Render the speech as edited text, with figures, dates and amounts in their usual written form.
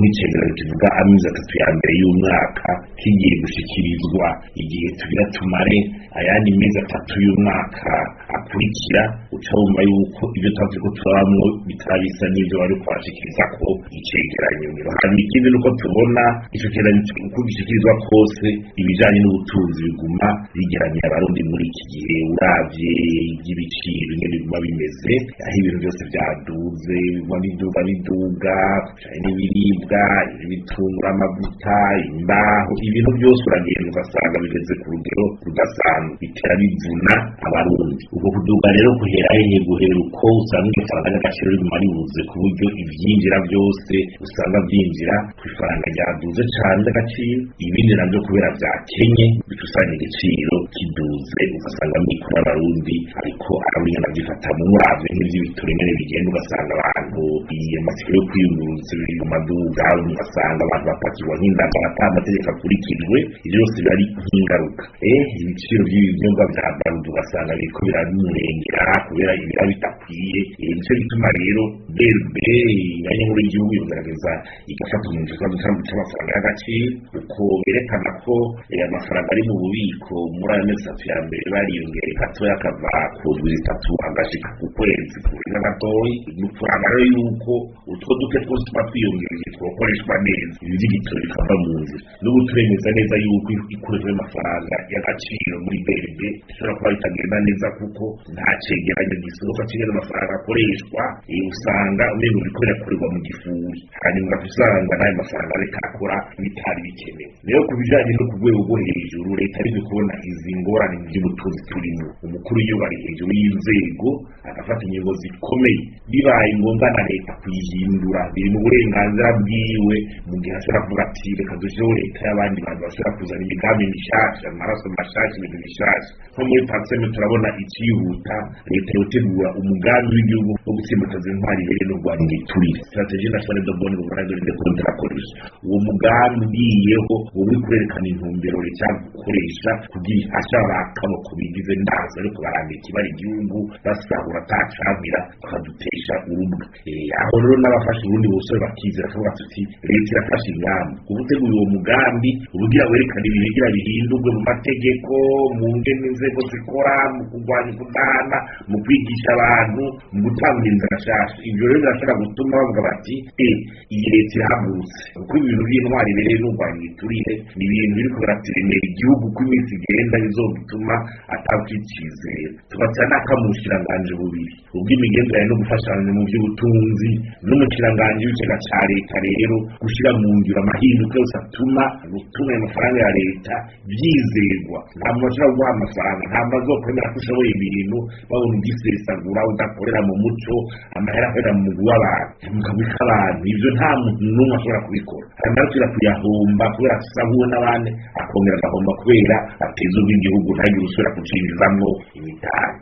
Nk'icegeranyo kivuga amezi 3 ya mbere y'umwaka kigiye gushikirizwa igihe tugira tumare ayandi mezi 3 y'umwaka akurikira, uca wumva yuko ibyo twavuze ko turabamwo bitarabisa n'ivyo bari kubashikiriza ko icegeranyo. Hanyuma ikindi nuko tubona ico cegeranyo uko gishikirizwa kose, ibijanye n'ubutunzi biguma bigeramiye Abarundi muri iki gihe. Uravye ivy'ibiciro ingene biguma bimeze, aho ibintu byose vyaduze, biguma biduga biduga, bijanye n'ibiribwa, ibitungura, amavuta, imbaho, ibintu byose uragenda ugasanga bigeze ku rugero rudasanzwe, bitera bivuna Abarundi. Ubwo kuduga rero guhera hehe? Guhera uko usanga ifaranga ry'agaciro riguma ribuze, ku buryo ivyinjira byose usanga vyinjira ku ifaranga ryaduze cane ry'agaciro, ibindi navyo kubera vyakenye bica usanga igiciro kiduze, ugasanga mikoro y'Abarundi ariko arabona avyifata mu muravyo nk'ivy'ibitoro ingene bigenda, ugasanga abantu amatsiko yo kwiyunguruza biri mu maduga, ugasanga abantu bapakirwa nk'indagara ata amategeko akurikijwe. Ivyo byose biba ari nk'ingaruka. Ibiciro by'ibinyobwa vya Brarudi ugasanga biriko biramurengera kubera ibira bidakwiye. Nico gituma rero BRB, Banki Nkuru y'igihugu, yogerageza igafata mu kibazo c'amafaranga y'agaciro, uko berekana ko amafaranga ari mu bubiko muri ayo mezi 3 ya mbere bariyongera gatoya, akava ku ndwi 3 agashika ku kwezi kurenga gatoyi. Ni ukuraba rero yuko utwo duke twose tuba twiyongereje twokoreshwa neza, ibi vy'igitoro bikava mu nzira. N'ubu turemeza neza yuko ikoreshwa ry'amafaranga y'agaciro muri BRB ishobora kuba bitagenda neza, kuko nta cegeranyo gisohoka c'ingene amafaranga akoreshwa. Usanga umengo biriko birakorerwa mu gifuri, hanyuma ugaca usanga n'ayo mafaranga ariko arakora bitari bikenewe. Rero ku bijanye no ku rwego rwo hejuru, leta ariko kubona izi ngorane mu by'ubutunzi turimo, umukuru w'igihugu ari hejuru y'inzego, agafata ingingo zikomeye, bibaye ngombwa na leta kuyihindura biri mu burenganzira bwiwe, mu gihe ashobora kuvuga ati reka dushyireho leta y'abandi bantu bashobora kuzana imigambi mishasha, amaraso mashasha, ibintu bishasha. Nko muri PARCEM turabona icihuta, leta yotegura umugambi w'igihugu wo gutsimbataza intwari ibereye no kurwanya igiturire, stratégie nationale de bonne gouvernance de contre la corruption. Uwo mugambi ugiyeho, uba uri kurerekana intumbero leta gukoresha kugira ifashe abakaboko bigize ndazi ariko barambika ibara igihugu, basahura atacamira, bakadutesha urubwa. Aho rero n'abafashe uburundi bose bakizera kuvuga tuti leta irafashe ingamba, kuba uteguye uwo mugambi ubugira werekana ibintu bigira bihindurwe mu mategeko, mu ngene inzego zikora, mu kurwanya ukudahana, mu kwigisha abantu, mu gutanga inzira nshasha. Ivyo rero birashobora gutuma bavuga bati iyi leta irahagurutse, kuko ibintu by'intwari ibereye n'urwanya igiturire ni ibintu biriko biratiremera igihugu, uko iminsi igenda bizotuma atawucicizera. Tugaca n'akamushikiranganji bubiri, ubw'imigenderanire no gufashanya mu by'ubutunzi n'umushikiranganji w'ikigega ca leta, rero gushira mu ngiro amahinduka yose atuma gutunganya amafaranga ya leta vyizerwa. Nta muntu ashobora guha amafaranga, nta muntu azokwemera ko ushoboye ibintu babona ugisesagura, udakorera mu muco, amahera akorera mu mugwi w'abantu, mu kagwi k'abantu. Ivyo nta muntu n'umwe ashobora kubikora. Hanyuma rero kuyahomba kubera asahuwe n'abandi, akongera agahomba kubera ateza ubw'igihugu, ntagire usubira kucinjizamwo imitahe.